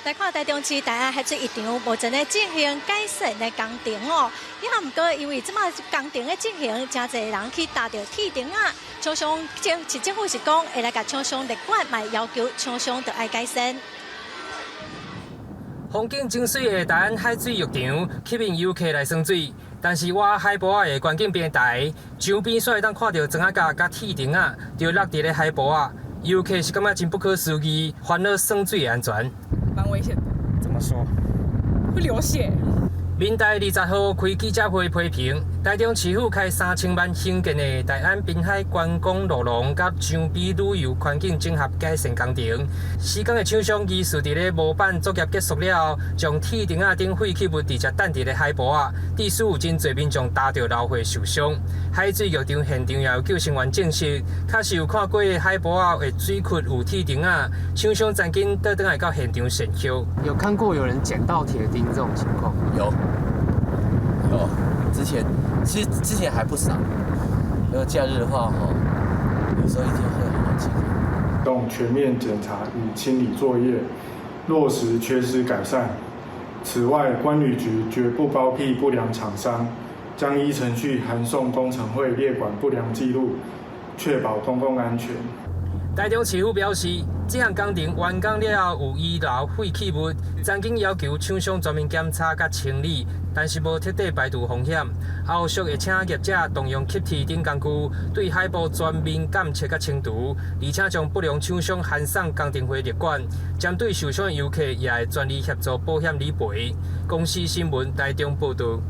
來看台中市大安海水浴場目前咧進行改善的工程哦。也毋過因為這馬工程的進行，誠濟人去踏著鐵釘仔，廠商政市政府是講會來共廠商列管，嘛要求廠商著愛改善。風景真媠的大安海水浴場，吸引遊客來耍水，但是倚海埔仔的觀景平台，牆邊煞會當看著磚仔甲佮鐵釘仔，就落佇咧海埔仔，遊客是感覺真不可思議，煩惱耍水的安全。蠻危險的。怎麼說？會流血。民代20號開記者會批評，台中市府開3000萬興建的大安濱海觀光路廊佮長濱旅遊環境整合改善工程，施工的廠商疑似佇咧模板作業結束了後，將鐵釘仔等廢棄物直接擲佇咧海埔仔，致使有真濟民眾踏著流血受傷。海水浴場現場也有救生員證實，確實有看過海埔仔的水窟有鐵釘仔，廠商趕緊倒轉來到現場善後。有看過有人撿到鐵釘這種情況？有。有，之前其實之前還不少。如果假日的話，吼，有時候一天會有好幾個。動全面檢查與清理作業，落實缺失改善。此外，觀旅局絕不包庇不良廠商，將依程序函送工程會列管不良記錄，確保公共安全。台中市府表示，這項工程完工了後有遺留廢棄物，曾經要求廠商全面檢查佮清理，但是無徹底排除風險。後續會請業者動用吸鐵等工具，對海埔全面監測佮清除，而且將不良廠商函送工程會列管，針對受傷的遊客也會全力協助保險理賠。公視新聞台中報導。